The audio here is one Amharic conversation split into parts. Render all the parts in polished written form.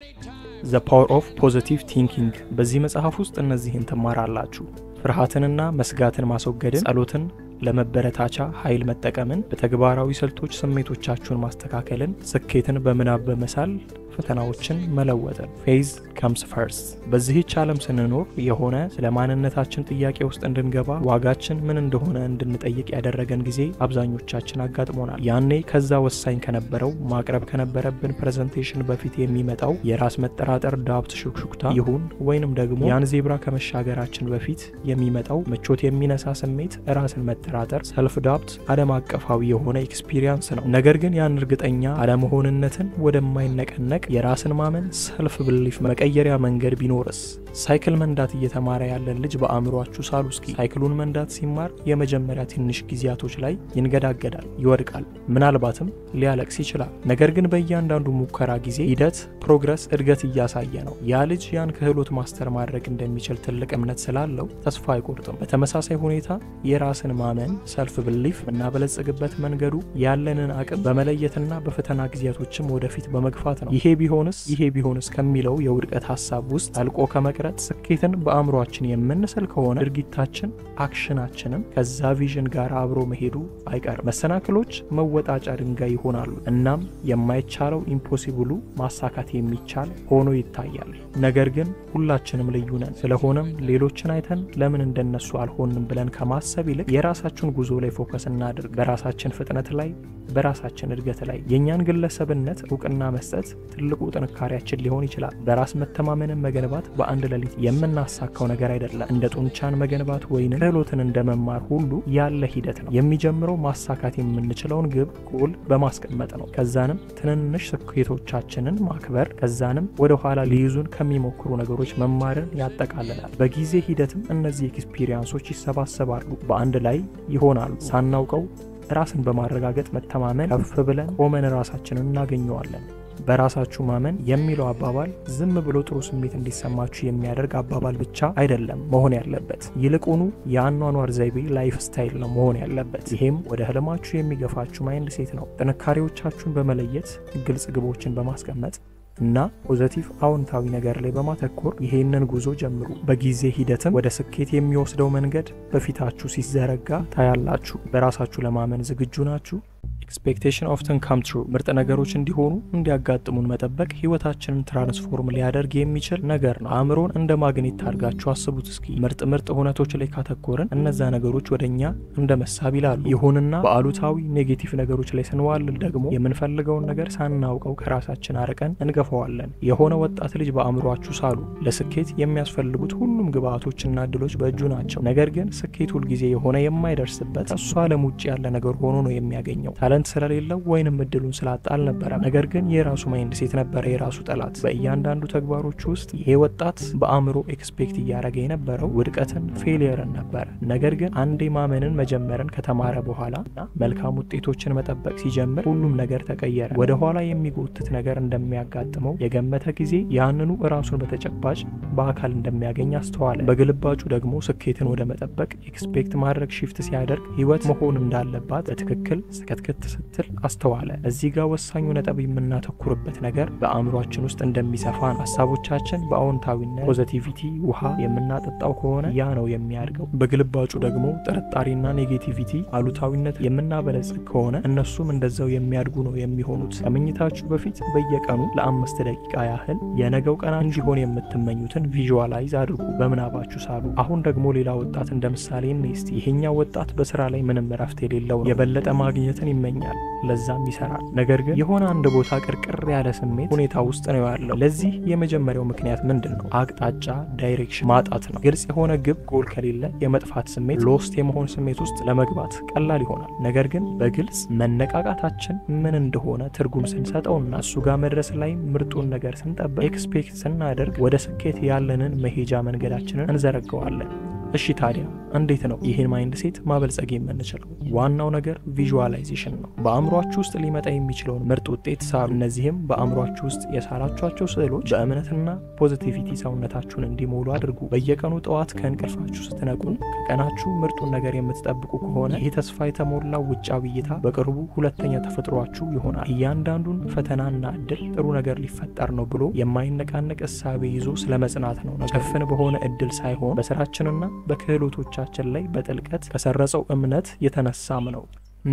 The Power of Positive Thinking። በዚህ መጽሐፍ ውስጥ እነዚህን ትማራላችሁ፦ ፍርሃትንና መስጋትን ማስወገድን፣ ጸሎትን ለመበረታቻ ኃይል መጠቀምን፣ በተግባራዊ ስልቶች ስሜቶቻችሁን ማስተካከልን፣ ስኬትን በምናብ በመሳል ፈተናዎችን መለወጥን። Faith comes first። በዚህች ዓለም ስንኖር የሆነ ስለ ማንነታችን ጥያቄ ውስጥ እንድንገባ፣ ዋጋችን ምን እንደሆነ እንድንጠይቅ ያደረገን ጊዜ አብዛኞቻችን አጋጥሞናል። ያኔ ከዛ ወሳኝ ከነበረው ማቅረብ ከነበረብን presentation በፊት የሚመጣው የራስ መጠራጠር doubt ሹክሹክታ ይሁን ወይንም ደግሞ ያን ዜብራ ከመሻገራችን በፊት የሚመጣው ምቾት የሚነሳ ስሜት፣ ራስን መጠራጠር self doubt ዓለም አቀፋዊ የሆነ experience ነው። ነገር ግን ያን እርግጠኛ አለመሆንነትን ወደማይነቀነቅ የራስን ማመን self belief መቀየሪያ መንገድ ቢኖርስ? ሳይክል መንዳት እየተማረ ያለን ልጅ በአእምሯችሁ ሳሉ እስኪ። ሳይክሉን መንዳት ሲማር የመጀመሪያ ትንሽ ጊዜያቶች ላይ ይንገዳገዳል፣ ይወድቃል፣ ምናልባትም ሊያለቅስ ይችላል። ነገር ግን በእያንዳንዱ ሙከራ ጊዜ ሂደት፣ progress፣ እድገት እያሳየ ነው። ያ ልጅ ያን ክህሎት master ማድረግ እንደሚችል ትልቅ እምነት ስላለው ተስፋ አይቆርጥም። በተመሳሳይ ሁኔታ የራስን ማመን self belief የምናበለጽግበት መንገዱ ያለንን አቅም በመለየትና በፈተና ጊዜያቶችም ወደፊት በመግፋት ነው። ይሄ ቢሆንስ፣ ይሄ ቢሆንስ ከሚለው የውድቀት ሀሳብ ውስጥ ጠልቆ ከመቅረት ስኬትን በአእምሯችን የምንስል ከሆነ ድርጊታችን፣ action ኣችንም ከዛ vision ጋር አብሮ መሄዱ አይቀርም። መሰናክሎች መወጣጫ ድንጋይ ይሆናሉ። እናም የማይቻለው impossible ኡ ማሳካት የሚቻል ሆኖ ይታያል። ነገር ግን ሁላችንም ልዩ ነን። ስለሆነም ሌሎችን አይተን ለምን እንደነሱ አልሆንም ብለን ከማሰብ ይልቅ የራሳችን ጉዞ ላይ focus እናድርግ። በራሳችን ፍጥነት ላይ፣ በራሳችን እድገት ላይ የእኛን ግለሰብነት እውቅና መስጠት ትልቁ ጥንካሬያችን ሊሆን ይችላል። በራስ መተማመንን መገንባት በአንድ ሌሊት የምናሳካው ነገር አይደለም። እንደ ጡንቻን መገንባት ወይንም ክህሎትን እንደ መማር ሁሉ ያለ ሂደት ነው። የሚጀምረው ማሳካት የምንችለውን ግብ ጎል በማስቀመጥ ነው። ከዛንም ትንንሽ ስኬቶቻችንን ማክበር፣ ከዛንም ወደ ኋላ ሊይዙን ከሚሞክሩ ነገሮች መማርን ያጠቃልላል። በጊዜ ሂደትም እነዚህ experience ኦች ይሰባሰባሉ፣ በአንድ ላይ ይሆናሉ። ሳናውቀው ራስን በማረጋገጥ መተማመን ከፍ ብለን ቆመን ራሳችንን እናገኘዋለን። በራሳችሁ ማመን የሚለው አባባል ዝም ብሎ ጥሩ ስሜት እንዲሰማችሁ የሚያደርግ አባባል ብቻ አይደለም መሆን ያለበት። ይልቁኑ የአኗኗር ዘይቤ lifestyle ነው መሆን ያለበት። ይሄም ወደ ህልማችሁ የሚገፋችሁ mindset ነው። ጥንካሬዎቻችሁን በመለየት፣ ግልጽ ግቦችን በማስቀመጥ እና positive አዎንታዊ ነገር ላይ በማተኮር ይሄንን ጉዞ ጀምሩ። በጊዜ ሂደትም ወደ ስኬት የሚወስደው መንገድ በፊታችሁ ሲዘረጋ ታያላችሁ። በራሳችሁ ለማመን ዝግጁ ናችሁ? Expectation often come true። ምርጥ ነገሮች እንዲሆኑ እንዲያጋጥሙን መጠበቅ ህይወታችንን transform ሊያደርግ የሚችል ነገር ነው። አእምሮን እንደ ማግኔት አድርጋችሁ አስቡት እስኪ። ምርጥ ምርጥ ሁነቶች ላይ ካተኮርን እነዛ ነገሮች ወደኛ እንደ መሳብ ይላሉ። ይሁንና በአሉታዊ negative ነገሮች ላይ ስንዋልል ደግሞ የምንፈልገውን ነገር ሳናውቀው ከራሳችን አርቀን እንገፋዋለን። የሆነ ወጣት ልጅ በአእምሯችሁ ሳሉ። ለስኬት የሚያስፈልጉት ሁሉም ግብአቶችና እድሎች በእጁ ናቸው። ነገር ግን ስኬት ሁልጊዜ የሆነ የማይደርስበት፣ ከእሱ ዓለም ውጭ ያለ ነገር ሆኖ ነው የሚያገኘው። Talent ስለሌለው ወይንም እድሉን ስላጣ አልነበረም። ነገር ግን የራሱ mindset ነበረ የራሱ ጠላት። በእያንዳንዱ ተግባሮች ውስጥ ይሄ ወጣት በአእምሮ expect እያደረገ የነበረው ውድቀትን፣ failure ን ነበረ። ነገር ግን አንዴ ማመንን መጀመርን ከተማረ በኋላ እና መልካም ውጤቶችን መጠበቅ ሲጀምር ሁሉም ነገር ተቀየረ። ወደ ኋላ የሚጎትት ነገር እንደሚያጋጥመው የገመተ ጊዜ ያንኑ እራሱን በተጨባጭ በአካል እንደሚያገኝ አስተዋለ። በግልባጩ ደግሞ ስኬትን ወደ መጠበቅ expect ማድረግ shift ሲያደርግ ህይወት መሆን እንዳለባት በትክክል ስከትክት ስትል አስተዋለ። እዚህ ጋር ወሳኙ ነጥብ የምናተኩርበት ነገር በአእምሯችን ውስጥ እንደሚሰፋ ነው። ሀሳቦቻችን በአዎንታዊነት positivity ውሃ የምናጠጣው ከሆነ ያ ነው የሚያድገው። በግልባጩ ደግሞ ጥርጣሬና negativity አሉታዊነት የምናበለጽግ ከሆነ እነሱም እንደዛው የሚያድጉ ነው የሚሆኑት። ከመኝታችሁ በፊት በየቀኑ ለ5 ደቂቃ ያህል የነገው ቀን እንዲሆን የምትመኙትን visualize አድርጉ፣ በምናባችሁ ሳሉ። አሁን ደግሞ ሌላ ወጣት እንደ ምሳሌ እንይ እስቲ። ይሄኛው ወጣት በስራ ላይ ምንም እረፍት የሌለው ነው። የበለጠ ማግኘትን ይመኛል፣ ለዛም ይሰራል። ነገር ግን የሆነ አንድ ቦታ ቅርቅር ያለ ስሜት ሁኔታ ውስጥ ነው ያለው። ለዚህ የመጀመሪያው ምክንያት ምንድን ነው? አቅጣጫ direction ማጣት ነው። ግልጽ የሆነ ግብ ጎል ከሌለ የመጥፋት ስሜት፣ lost የመሆን ስሜት ውስጥ ለመግባት ቀላል ይሆናል። ነገር ግን በግልጽ መነቃቃታችን ምን እንደሆነ ትርጉም ስንሰጠውና እሱ ጋር መድረስ ላይ ምርጡን ነገር ስንጠብቅ፣ expect ስናደርግ ወደ ስኬት ያለንን መሄጃ መንገዳችንን እንዘረገዋለን። እሺ ታዲያ እንዴት ነው ይህን mindset ማበልጸግ የምንችለው? ዋናው ነገር visualization ነው። በአእምሯችሁ ውስጥ ሊመጣ የሚችለውን ምርጥ ውጤት ሳሉ። እነዚህም በአእምሯችሁ ውስጥ የሳላችኋቸው ስዕሎች በእምነትና positivity ሰውነታችሁን እንዲሞሉ አድርጉ። በየቀኑ ጠዋት ከእንቅልፋችሁ ስትነቁ ከቀናችሁ ምርጡን ነገር የምትጠብቁ ከሆነ ይህ ተስፋ የተሞላው ውጫዊ እይታ በቅርቡ ሁለተኛ ተፈጥሯችሁ ይሆናል። እያንዳንዱን ፈተናና እድል ጥሩ ነገር ሊፈጠር ነው ብሎ የማይነቃነቅ እሳቤ ይዞ ስለመጽናት ነው። ጭፍን በሆነ እድል ሳይሆን በስራችንና በክህሎቶቻችን ላይ በጥልቀት ከሰረጸው እምነት የተነሳም ነው።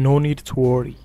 No need to worry።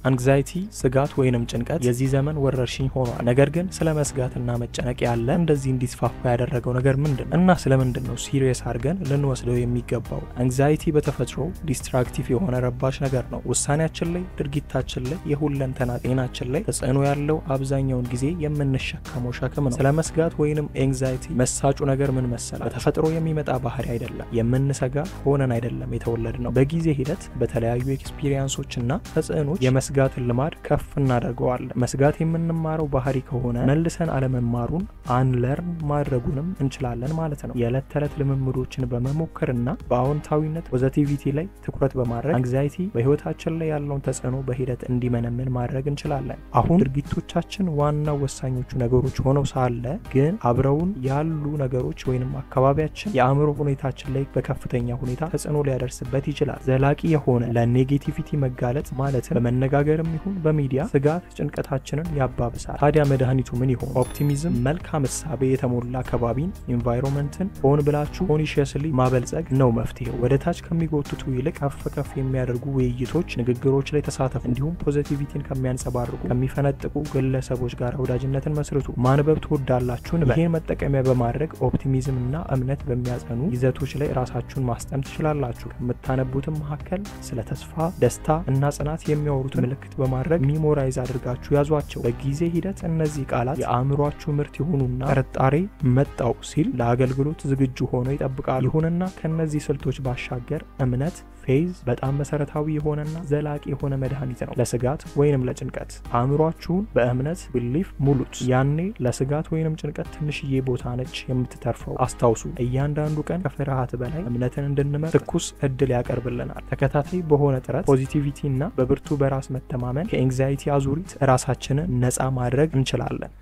Anxiety፣ ስጋት ወይንም ጭንቀት የዚህ ዘመን ወረርሽኝ ሆኗል። ነገር ግን ስለ መስጋትና መጨነቅ ያለ እንደዚህ እንዲስፋፋ ያደረገው ነገር ምንድን ነው እና ስለምንድን ነው serious አድርገን ልንወስደው የሚገባው? Anxiety በተፈጥሮ destructive የሆነ ረባሽ ነገር ነው። ውሳኔያችን ላይ፣ ድርጊታችን ላይ፣ የሁለንተና ጤናችን ላይ ተጽዕኖ ያለው አብዛኛውን ጊዜ የምንሸከመው ሸክም ነው። ስለ መስጋት ወይንም anxiety መሳጩ ነገር ምን መሰላል? በተፈጥሮ የሚመጣ ባህሪ አይደለም። የምንሰጋ ሆነን አይደለም የተወለድነው። በጊዜ ሂደት በተለያዩ experience ኦች እና ተጽዕኖች የመስጋትን ልማድ ከፍ እናደርገዋለን። መስጋት የምንማረው ባህሪ ከሆነ መልሰን አለመማሩን unlearn ማድረጉንም እንችላለን ማለት ነው። የዕለት ተዕለት ልምምዶችን በመሞከርና በአዎንታዊነት positivity ላይ ትኩረት በማድረግ anxiety በህይወታችን ላይ ያለውን ተጽዕኖ በሂደት እንዲመነምን ማድረግ እንችላለን። አሁን ድርጊቶቻችን ዋናው ወሳኞቹ ነገሮች ሆነው ሳለ ግን አብረውን ያሉ ነገሮች ወይንም አካባቢያችን የአእምሮ ሁኔታችን ላይ በከፍተኛ ሁኔታ ተጽዕኖ ሊያደርስበት ይችላል። ዘላቂ የሆነ ለ negativity መጋለጥ ማለትም በመነጋገርም ይሁን በሚዲያ ስጋት ጭንቀታችንን ያባብሳል። ታዲያ መድኃኒቱ ምን ይሆን? Optimism፣ መልካም እሳቤ የተሞላ ከባቢን environment ን ሆን ብላችሁ consciously ማበልጸግ ነው መፍትሄው። ወደ ታች ከሚጎትቱ ይልቅ ከፍ ከፍ የሚያደርጉ ውይይቶች፣ ንግግሮች ላይ ተሳተፉ። እንዲሁም positivity ን ከሚያንጸባርቁ፣ ከሚፈነጥቁ ግለሰቦች ጋር ወዳጅነትን መስርቱ። ማንበብ ትወዳላችሁን? ይህን መጠቀሚያ በማድረግ optimism እና እምነት በሚያጸኑ ይዘቶች ላይ ራሳችሁን ማስጠም ትችላላችሁ። ከምታነቡትም መካከል ስለ ተስፋ፣ ደስታ እና ጽናት የሚያወሩትን ምልክት በማድረግ memorize አድርጋችሁ ያዟቸው። በጊዜ ሂደት እነዚህ ቃላት የአእምሯችሁ ምርት የሆኑና ጥርጣሬ መጣው ሲል ለአገልግሎት ዝግጁ ሆነው ይጠብቃሉ። ይሁንና ከነዚህ ስልቶች ባሻገር እምነት faith በጣም መሰረታዊ የሆነና ዘላቂ የሆነ መድኃኒት ነው ለስጋት ወይንም ለጭንቀት። አእምሯችሁን በእምነት belief ሙሉት። ያኔ ለስጋት ወይንም ጭንቀት ትንሽዬ ቦታ ነች የምትተርፈው። አስታውሱ፣ እያንዳንዱ ቀን ከፍርሃት በላይ እምነትን እንድንመርጥ ትኩስ እድል ያቀርብልናል። ተከታታይ በሆነ ጥረት፣ positivity እና በብርቱ በራስ መተማመን ከ anxiety አዙሪት ራሳችንን ነፃ ማድረግ እንችላለን።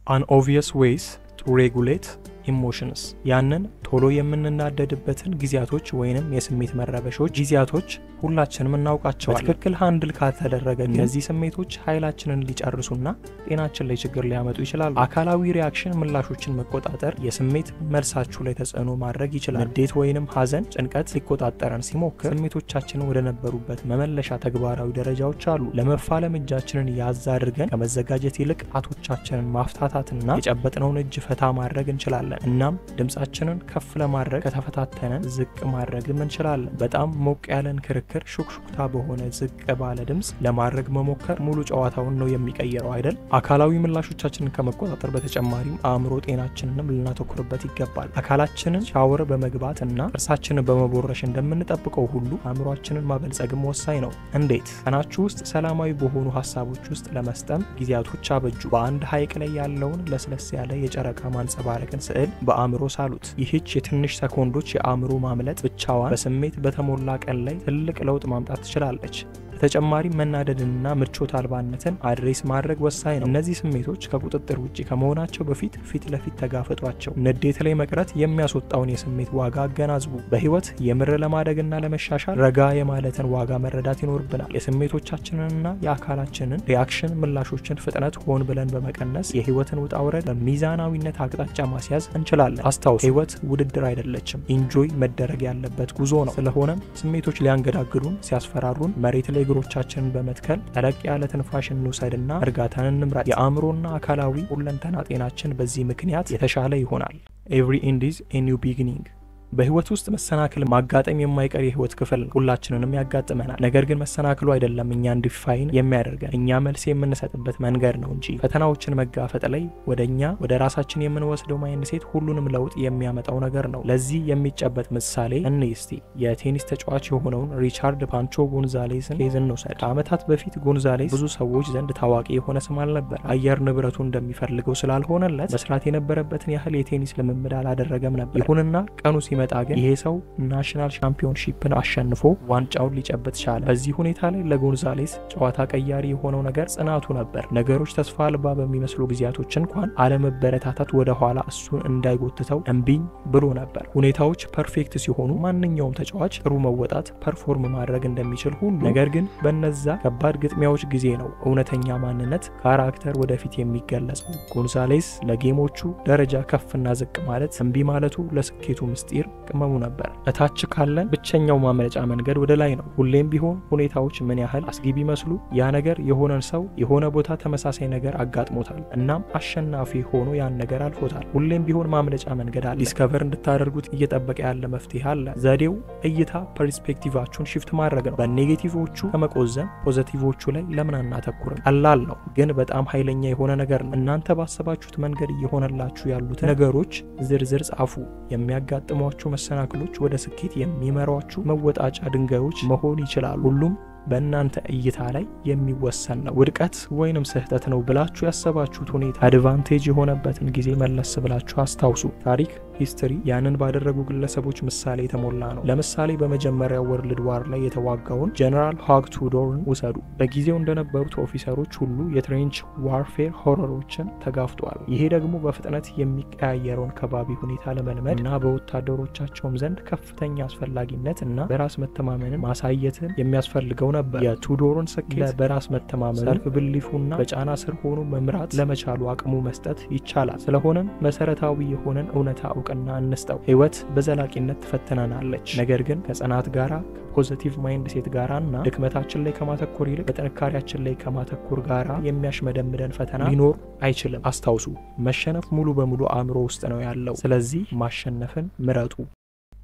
Unobvious ways to regulate emotions። ያንን ቶሎ የምንናደድበትን ጊዜያቶች ወይንም የስሜት መረበሾች ጊዜያቶች ሁላችንም እናውቃቸዋለን። በትክክል handle ካልተደረገ ግን እነዚህ ስሜቶች ኃይላችንን ሊጨርሱና ጤናችን ላይ ችግር ሊያመጡ ይችላሉ። አካላዊ reaction ምላሾችን መቆጣጠር የስሜት መልሳችሁ ላይ ተጽዕኖ ማድረግ ይችላል። ንዴት ወይንም ሀዘን፣ ጭንቀት ሊቆጣጠረን ሲሞክር ስሜቶቻችንን ወደ ነበሩበት መመለሻ ተግባራዊ ደረጃዎች አሉ። ለመፋለም እጃችንን ያዝ አድርገን ከመዘጋጀት ይልቅ ጣቶቻችንን ማፍታታትና የጨበጥነውን እጅ ፈታ ማድረግ እንችላለን። እናም ድምጻችንን ከፍ ለማድረግ ከተፈታተነን ዝቅ ማድረግም እንችላለን። በጣም ሞቅ ያለን ክርክር ሹክሹክታ በሆነ ዝቅ ባለ ድምጽ ለማድረግ መሞከር ሙሉ ጨዋታውን ነው የሚቀይረው አይደል? አካላዊ ምላሾቻችንን ከመቆጣጠር በተጨማሪም አእምሮ ጤናችንንም ልናተኩርበት ይገባል። አካላችንን ሻወር በመግባት እና ጥርሳችንን በመቦረሽ እንደምንጠብቀው ሁሉ አእምሯችንን ማበልጸግም ወሳኝ ነው። እንዴት? ቀናችሁ ውስጥ ሰላማዊ በሆኑ ሀሳቦች ውስጥ ለመስጠም ጊዜያቶች አበጁ። በአንድ ሐይቅ ላይ ያለውን ለስለስ ያለ የጨረቃ ማንጸባረቅን ስዕል በአእምሮ ሳሉት። ይህች የትንሽ ሰኮንዶች የአእምሮ ማምለጥ ብቻዋን በስሜት በተሞላ ቀን ላይ ትልቅ ለውጥ ማምጣት ትችላለች። በተጨማሪ መናደድንና ምቾት አልባነትን address ማድረግ ወሳኝ ነው። እነዚህ ስሜቶች ከቁጥጥር ውጭ ከመሆናቸው በፊት ፊት ለፊት ተጋፈጧቸው። ንዴት ላይ መቅረት የሚያስወጣውን የስሜት ዋጋ አገናዝቡ። በህይወት የምር ለማደግና ለመሻሻል ረጋ የማለትን ዋጋ መረዳት ይኖርብናል። የስሜቶቻችንንና የአካላችንን reaction ምላሾችን ፍጥነት ሆን ብለን በመቀነስ የህይወትን ውጣ ውረድ በሚዛናዊነት አቅጣጫ ማስያዝ እንችላለን። አስታውሱ፣ ህይወት ውድድር አይደለችም፣ enjoy መደረግ ያለበት ጉዞ ነው። ስለሆነም ስሜቶች ሊያንገዳግዱን፣ ሲያስፈራሩን መሬት ላይ እግሮቻችንን በመትከል ጠለቅ ያለ ትንፋሽ እንውሰድና እርጋታን እንምረጥ። የአእምሮና አካላዊ ሁለንተና ጤናችን በዚህ ምክንያት የተሻለ ይሆናል። Every end is a new beginning። በህይወት ውስጥ መሰናክል ማጋጠም የማይቀር የህይወት ክፍል ነው። ሁላችንንም ያጋጥመናል። ነገር ግን መሰናክሉ አይደለም እኛን define የሚያደርገን፣ እኛ መልስ የምንሰጥበት መንገድ ነው እንጂ። ፈተናዎችን መጋፈጥ ላይ ወደ እኛ ወደ ራሳችን የምንወስደው mindset ሁሉንም ለውጥ የሚያመጣው ነገር ነው። ለዚህ የሚጨበጥ ምሳሌ እንይ እስቲ። የቴኒስ ተጫዋች የሆነውን ሪቻርድ ፓንቾ ጎንዛሌስን case እንውሰድ። ከዓመታት በፊት ጎንዛሌስ ብዙ ሰዎች ዘንድ ታዋቂ የሆነ ስም አልነበር። አየር ንብረቱ እንደሚፈልገው ስላልሆነለት መስራት የነበረበትን ያህል የቴኒስ ልምምድ አላደረገም ነበር። ይሁንና ቀኑ ሲመጣ ግን ይሄ ሰው national championship ን አሸንፎ ዋንጫውን ሊጨብጥ ቻለ። በዚህ ሁኔታ ላይ ለጎንዛሌስ ጨዋታ ቀያሪ የሆነው ነገር ጽናቱ ነበር። ነገሮች ተስፋ አልባ በሚመስሉ ጊዜያቶች እንኳን አለመበረታታት ወደ ኋላ እሱን እንዳይጎትተው እምቢኝ ብሎ ነበር። ሁኔታዎች perfect ሲሆኑ ማንኛውም ተጫዋች ጥሩ መወጣት perform ማድረግ እንደሚችል ሁሉ፣ ነገር ግን በነዛ ከባድ ግጥሚያዎች ጊዜ ነው እውነተኛ ማንነት character ወደፊት የሚገለጸው። ጎንዛሌስ ለ game ኦቹ ደረጃ ከፍና ዝቅ ማለት እምቢ ማለቱ ለስኬቱ ምስጢር ቅመሙ ነበር። እታች ካለን ብቸኛው ማምለጫ መንገድ ወደ ላይ ነው። ሁሌም ቢሆን ሁኔታዎች ምን ያህል አስጊ ቢመስሉ ያ ነገር የሆነን ሰው የሆነ ቦታ ተመሳሳይ ነገር አጋጥሞታል፣ እናም አሸናፊ ሆኖ ያን ነገር አልፎታል። ሁሌም ቢሆን ማምለጫ መንገድ አለ። Discover እንድታደርጉት እየጠበቀ ያለ መፍትሄ አለ። ዘዴው እይታ perspective ኣችሁን shift ማድረግ ነው። በ negative ኦቹ ከመቆዘም positive ኦቹ ላይ ለምን አናተኩርም? ቀላል ነው፣ ግን በጣም ኃይለኛ የሆነ ነገር ነው። እናንተ ባሰባችሁት መንገድ እየሆነላችሁ ያሉትን ነገሮች ዝርዝር ጻፉ። የሚያጋጥሟችሁ መሰናክሎች ወደ ስኬት የሚመሯችሁ መወጣጫ ድንጋዮች መሆን ይችላሉ። ሁሉም በእናንተ እይታ ላይ የሚወሰን ነው። ውድቀት ወይንም ስህተት ነው ብላችሁ ያሰባችሁት ሁኔታ advantage የሆነበትን ጊዜ መለስ ብላችሁ አስታውሱ። ታሪክ history ያንን ባደረጉ ግለሰቦች ምሳሌ የተሞላ ነው። ለምሳሌ በመጀመሪያው World War ላይ የተዋጋውን ጀነራል ሃግ ቱዶርን ውሰዱ። በጊዜው እንደነበሩት officer ኦች ሁሉ የ trench warfare horror ኦችን ተጋፍጧል። ይሄ ደግሞ በፍጥነት የሚቀያየረውን ከባቢ ሁኔታ ለመልመድ እና በወታደሮቻቸውም ዘንድ ከፍተኛ አስፈላጊነት እና በራስ መተማመንን ማሳየትን የሚያስፈልገው ነበር። የቱዶርን ስኬት በራስ መተማመን፣ self belief ኡና በጫና ስር ሆኖ መምራት ለመቻሉ አቅሙ መስጠት ይቻላል። ስለሆነም መሰረታዊ የሆነን እውነታ እውቅና እንስጠው። ህይወት በዘላቂነት ትፈትነናለች። ነገር ግን ከጽናት ጋራ፣ ከ positive mindset ጋራ እና ድክመታችን ላይ ከማተኮር ይልቅ በጥንካሬያችን ላይ ከማተኮር ጋራ የሚያሽመደምደን ፈተና ሊኖር አይችልም። አስታውሱ፣ መሸነፍ ሙሉ በሙሉ አእምሮ ውስጥ ነው ያለው። ስለዚህ ማሸነፍን ምረጡ።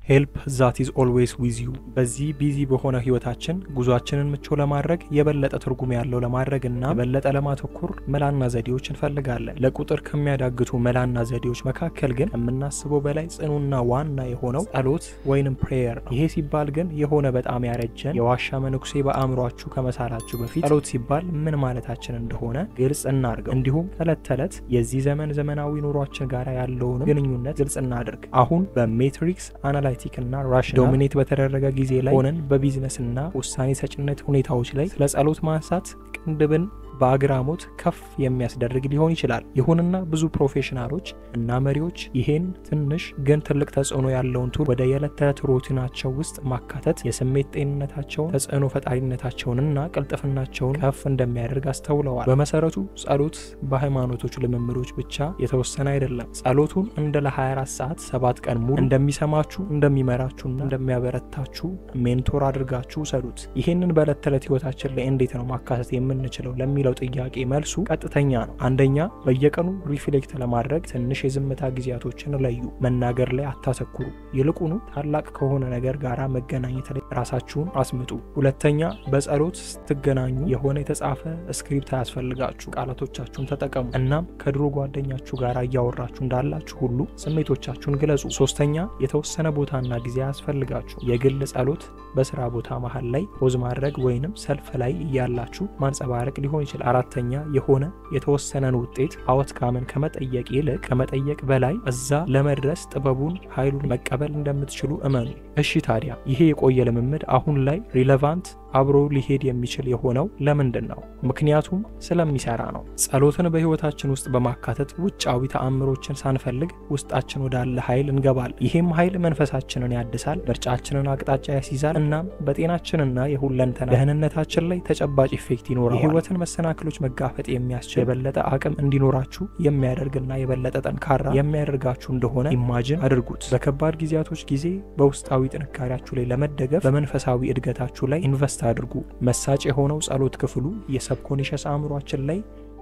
Help that is always with you። በዚህ busy በሆነ ህይወታችን ጉዟችንን ምቹ ለማድረግ፣ የበለጠ ትርጉም ያለው ለማድረግ እና የበለጠ ለማተኮር መላና ዘዴዎች እንፈልጋለን። ለቁጥር ከሚያዳግቱ መላና ዘዴዎች መካከል ግን የምናስበው በላይ ጽኑና ዋና የሆነው ጸሎት ወይንም prayer ነው። ይሄ ሲባል ግን የሆነ በጣም ያረጀን የዋሻ መነኩሴ በአእምሯችሁ ከመሳላችሁ በፊት ጸሎት ሲባል ምን ማለታችን እንደሆነ ግልጽ እናርገው። እንዲሁም ከዕለት ተዕለት የዚህ ዘመን ዘመናዊ ኑሯችን ጋር ያለውን ግንኙነት ግልጽ እናድርግ። አሁን በ metrics፣ analytic እና rational dominate በተደረገ ጊዜ ላይ ሆነን በቢዝነስ እና ውሳኔ ሰጭነት ሁኔታዎች ላይ ስለ ጸሎት ማንሳት ቅንድብን በአግራሞት ከፍ የሚያስደርግ ሊሆን ይችላል። ይሁንና ብዙ professional ኦች እና መሪዎች ይሄን ትንሽ ግን ትልቅ ተጽዕኖ ያለውን tool ወደ የዕለት ተዕለት routine ኣቸው ውስጥ ማካተት የስሜት ጤንነታቸውን፣ ተጽዕኖ ፈጣሪነታቸውንና ቅልጥፍናቸውን ከፍ እንደሚያደርግ አስተውለዋል። በመሰረቱ ጸሎት በሃይማኖቶች ልምምዶች ብቻ የተወሰነ አይደለም። ጸሎቱን እንደ ለ24 ሰዓት 7 ቀን ሙሉ እንደሚሰማችሁ፣ እንደሚመራችሁና እንደሚያበረታችሁ mentor አድርጋችሁ ውሰዱት። ይሄንን በዕለት ተዕለት ህይወታችን ላይ እንዴት ነው ማካተት የምንችለው ለሚለው ጥያቄ መልሱ ቀጥተኛ ነው። አንደኛ፣ በየቀኑ reflect ለማድረግ ትንሽ የዝምታ ጊዜያቶችን ለዩ። መናገር ላይ አታተኩሩ። ይልቁኑ ታላቅ ከሆነ ነገር ጋራ መገናኘት ላይ ራሳችሁን አስምጡ። ሁለተኛ፣ በጸሎት ስትገናኙ የሆነ የተጻፈ script አያስፈልጋችሁ። ቃላቶቻችሁን ተጠቀሙ። እናም ከድሮ ጓደኛችሁ ጋር እያወራችሁ እንዳላችሁ ሁሉ ስሜቶቻችሁን ግለጹ። ሶስተኛ፣ የተወሰነ ቦታና ጊዜ አያስፈልጋችሁ። የግል ጸሎት በስራ ቦታ መሀል ላይ pause ማድረግ ወይንም ሰልፍ ላይ እያላችሁ ማንጸባረቅ ሊሆን ይችላል። አራተኛ፣ የሆነ የተወሰነን ውጤት outcome ን ከመጠየቅ ይልቅ ከመጠየቅ በላይ እዛ ለመድረስ ጥበቡን፣ ኃይሉን መቀበል እንደምትችሉ እመኑ። እሺ ታዲያ ይሄ የቆየ ልምምድ አሁን ላይ relevant፣ አብሮ ሊሄድ የሚችል የሆነው ለምንድን ነው? ምክንያቱም ስለሚሰራ ነው። ጸሎትን በህይወታችን ውስጥ በማካተት ውጫዊ ተአምሮችን ሳንፈልግ ውስጣችን ወዳለ ኃይል እንገባለን። ይሄም ኃይል መንፈሳችንን ያድሳል፣ ምርጫችንን አቅጣጫ ያስይዛል፣ እናም በጤናችንና የሁለንተና ደህንነታችን ላይ ተጨባጭ effect ይኖረዋል። የህይወትን መሰናክሎች መጋፈጥ የሚያስችል የበለጠ አቅም እንዲኖራችሁ የሚያደርግና የበለጠ ጠንካራ የሚያደርጋችሁ እንደሆነ imagine አድርጉት። በከባድ ጊዜያቶች ጊዜ በውስጣዊ ጥንካሬያችሁ ላይ ለመደገፍ በመንፈሳዊ እድገታችሁ ላይ invest አድርጉ። መሳጭ የሆነው ጸሎት ክፍሉ የ subconscious አእምሯችን ላይ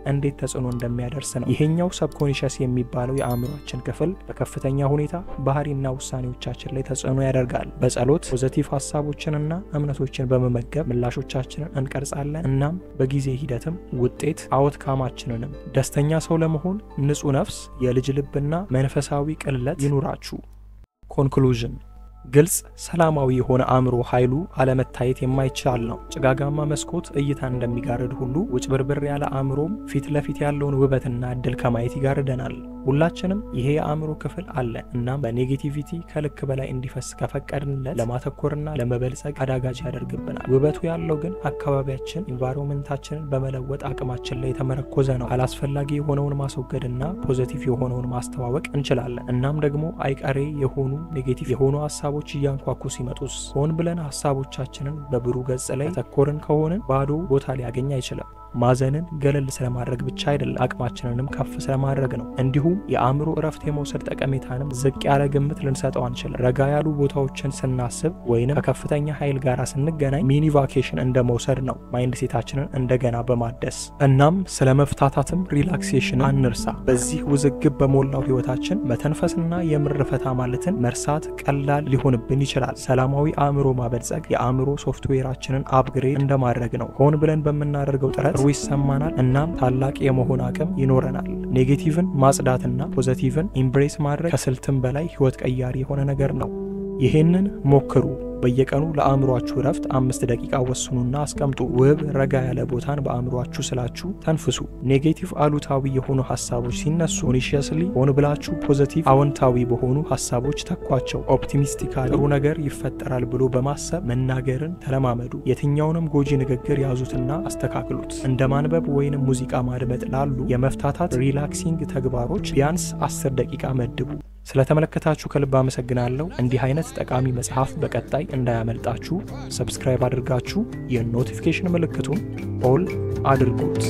እንዴት ተጽዕኖ እንደሚያደርስ ነው። ይሄኛው subconscious የሚባለው የአእምሯችን ክፍል በከፍተኛ ሁኔታ ባህሪና ውሳኔዎቻችን ላይ ተጽዕኖ ያደርጋል። በጸሎት positive ሀሳቦችንና እምነቶችን በመመገብ ምላሾቻችንን እንቀርጻለን። እናም በጊዜ ሂደትም ውጤት outcome ኣችንንም። ደስተኛ ሰው ለመሆን ንጹህ ነፍስ፣ የልጅ ልብና መንፈሳዊ ቅለት ይኑራችሁ። Conclusion። ግልጽ ሰላማዊ የሆነ አእምሮ ኃይሉ አለመታየት የማይቻል ነው። ጭጋጋማ መስኮት እይታ እንደሚጋርድ ሁሉ ውጭብርብር ያለ አእምሮም ፊት ለፊት ያለውን ውበትና እድል ከማየት ይጋርደናል። ሁላችንም ይሄ የአእምሮ ክፍል አለ። እናም በ negativity ከልክ በላይ እንዲፈስ ከፈቀድንለት ለማተኮርና ለመበልጸግ አዳጋች ያደርግብናል። ውበቱ ያለው ግን አካባቢያችን environment ኣችንን በመለወጥ አቅማችን ላይ የተመረኮዘ ነው። አላስፈላጊ የሆነውን ማስወገድና positive የሆነውን ማስተዋወቅ እንችላለን። እናም ደግሞ አይቀሬ የሆኑ negative የሆኑ ሀሳቦች እያንኳኩ ሲመጡስ ሆን ብለን ሀሳቦቻችንን በብሩህ ገጽ ላይ ያተኮርን ከሆንን ባዶ ቦታ ሊያገኝ አይችልም። ማዘንን ገለል ስለማድረግ ብቻ አይደለም፣ አቅማችንንም ከፍ ስለማድረግ ነው። እንዲሁም የአእምሮ እረፍት የመውሰድ ጠቀሜታንም ዝቅ ያለ ግምት ልንሰጠው አንችልም። ረጋ ያሉ ቦታዎችን ስናስብ ወይንም ከከፍተኛ ኃይል ጋር ስንገናኝ mini vacation እንደ መውሰድ ነው፣ mindset ኣችንን እንደገና በማደስ። እናም ስለ መፍታታትም relaxation አንርሳ። በዚህ ውዝግብ በሞላው ህይወታችን መተንፈስና የምር ፈታ ማለትን መርሳት ቀላል ሊሆንብን ይችላል። ሰላማዊ አእምሮ ማበልጸግ የአእምሮ ሶፍትዌራችንን upgrade እንደማድረግ ነው። ሆን ብለን በምናደርገው ጥረት ይሰማናል፣ እናም ታላቅ የመሆን አቅም ይኖረናል። negative ን ማጽዳትና positive ን embrace ማድረግ ከስልትም በላይ ህይወት ቀያሪ የሆነ ነገር ነው። ይሄንን ሞክሩ። በየቀኑ ለአእምሯችሁ እረፍት 5 ደቂቃ ወስኑና አስቀምጡ። ውብ ረጋ ያለ ቦታን በአእምሯችሁ ስላችሁ ተንፍሱ። negative አሉታዊ የሆኑ ሀሳቦች ሲነሱ consciously ሆን ብላችሁ positive አዎንታዊ በሆኑ ሀሳቦች ተኳቸው። Optimistically ጥሩ ነገር ይፈጠራል ብሎ በማሰብ መናገርን ተለማመዱ። የትኛውንም ጎጂ ንግግር ያዙትና አስተካክሉት። እንደ ማንበብ ወይንም ሙዚቃ ማድመጥ ላሉ የመፍታታት relaxing ተግባሮች ቢያንስ 10 ደቂቃ መድቡ። ስለተመለከታችሁ ከልብ አመሰግናለሁ። እንዲህ አይነት ጠቃሚ መጽሐፍ በቀጣይ እንዳያመልጣችሁ subscribe አድርጋችሁ የ notification ምልክቱን all አድርጉት።